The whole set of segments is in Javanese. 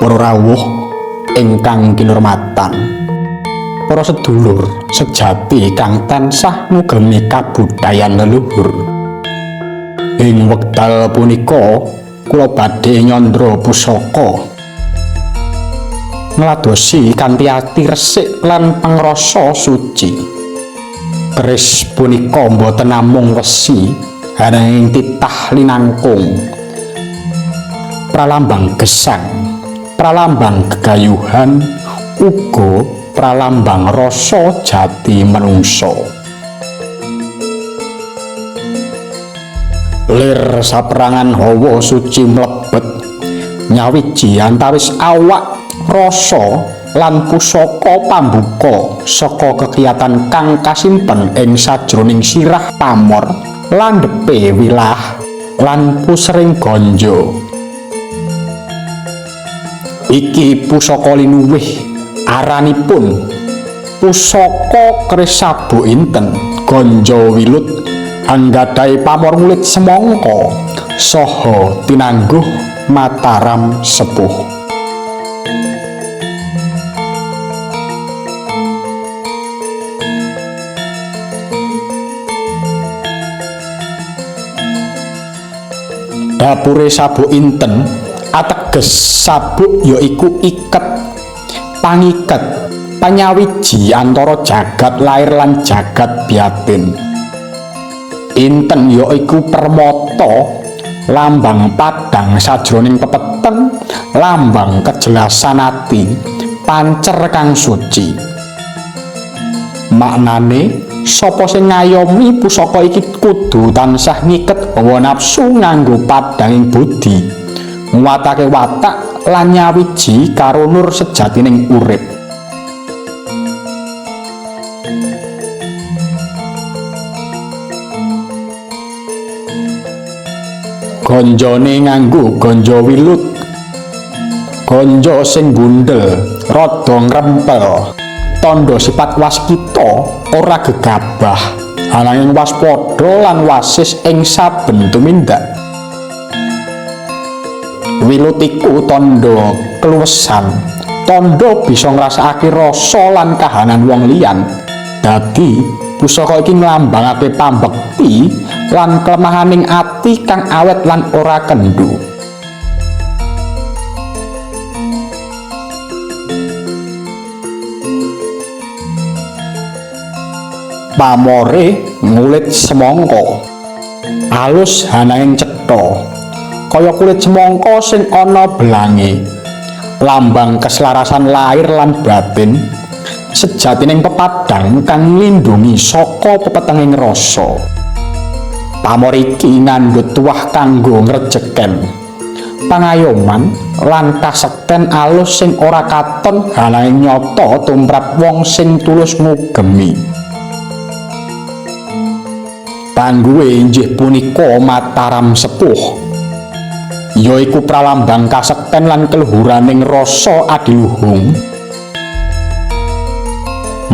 Para rawuh ingkang kinurmatan, para sedulur sejati kang tansah ngugemi kabudayan leluhur. Ing wekdal punika kula badhe nyandra pusaka ngladosi kanthi ati resik lan pangrasa suci. Keris punika boten namung wesi, ananging titah linangkung, pralambang gesang, pralambang gegayuhan, uga pralambang rasa jati manungsa. Lir saperangan hawa suci mlebet nyawiji antawis awak, rasa lan pusaka pambuka saka kekiyatan kang kasimpen ing sajroning sirah pamor, landhepe wilah lan pusering ganja. Iki pusaka linuwih, aranipun pusaka keris sabuk inten ganja wilut anggadhahi pamor ngulit semangka saha tinangguh Mataram sepuh. Dapure sabuk inten ateges sabuk yaiku iket, pangiket, panyawiji antara jagat lair lan jagat batin. Inten yaiku permata, lambang padang sajroning pepeteng, lambang kejelasan ati, pancer kang suci. Maknane, sapa sing ngayomi pusaka iki kudu tansah ngiket hawa nafsu nganggo padhanging budi, nguwatake watak lan nyawiji karo nur sejatining urip. Gonjone nganggo ganja wilut, ganja sing bundel, rada ngrempel, tandha sifat waskita ora gegabah, ananging waspada lan wasis ing saben tumindak. Wilut iku tandha keluwesan, tandha bisa ngrasakake rasa lan kahanan wong liyan. Dadi pusaka iki nglambangake pambekti lan kelemahaning ati kang awet lan ora kendho. Pamore ngulit semangka, alus ananging cetha, kaya kulit semangka sing ana belange, lambang keselarasan lahir lan batin, sejatining pepadang kang nglindhungi saka pepetenging rasa. Pamor iki ngandhut tuah kanggo ngrejeken, pangayoman lan kasekten alus sing ora katon ananging nyata tumrap wong sing tulus ngugemi. Tangguhe inggih punika Mataram sepuh, yaiku pralambang kasekten lan keluhuraning rasa adiluhung.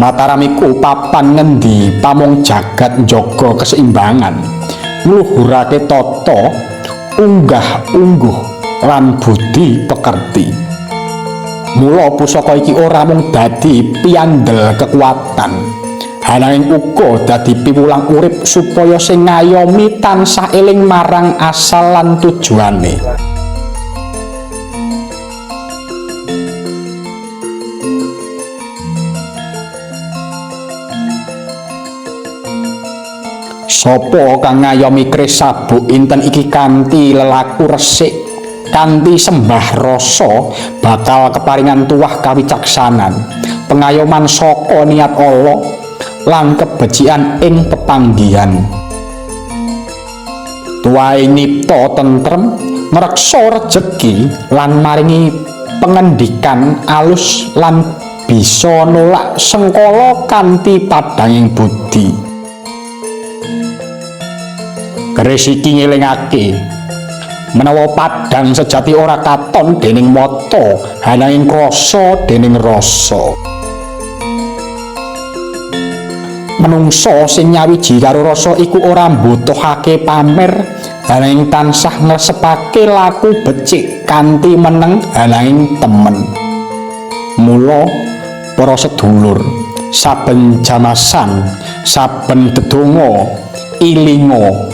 Mataram iku papan ngendi pamong jagat njaga keseimbangan, ngluhurake tata, unggah-ungguh lan budi pekerti. Mula pusaka iki ora mung dadi piandel kekuatan, ananging uga dadi piwulang urip supaya sing ngayomi tansah eling marang asal lan tujuane. Sapa kang ngayomi keris sabuk inten iki kanthi lelaku resik, kanthi sembah rasa, bakal keparingan tuah kawicaksanan, pengayoman saka niat Allah lan kebecikan ing pepanggihan. Tuahe nyipta tentrem, ngreksa rejeki lan maringi pengendikan alus lan bisa nolak sengkala kanthi padhanging budi. Keris iki ngelingake menawa padhang sejati ora katon dening mata, ananging krasa dening rasa. Menungsa sing nyawiji karo rasa iku ora mbutuhake pamer, ananging tansah ngresepake laku becik kanthi meneng ananging temen. Mula para sedulur, saben jamasan, saben dedonga, ilinga.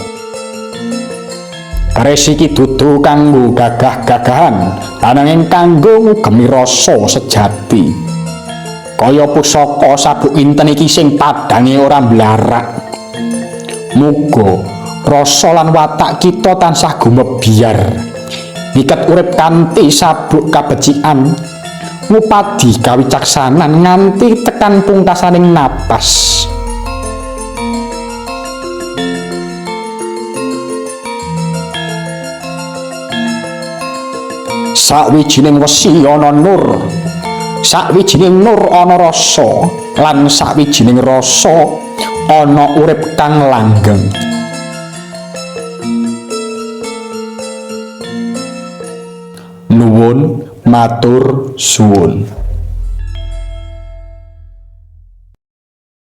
Keris iki dudu kanggo gagah-gagahan, ananging kanggo ngugemi rasa sejati. Kaya pusaka sabuk inten iki sing padhange ora mblarak. Muga rasa lan watak kita tansah gumebyar. Ngiket urip kanthi sabuk kabecikan, ngupadi kawicaksanan nganti tekan pungkasaning napas. Sawijining wesi ana nur, sawijining nur ana rasa, lan sawijining rasa ana urip kang langgeng. Nuwun matur suwun.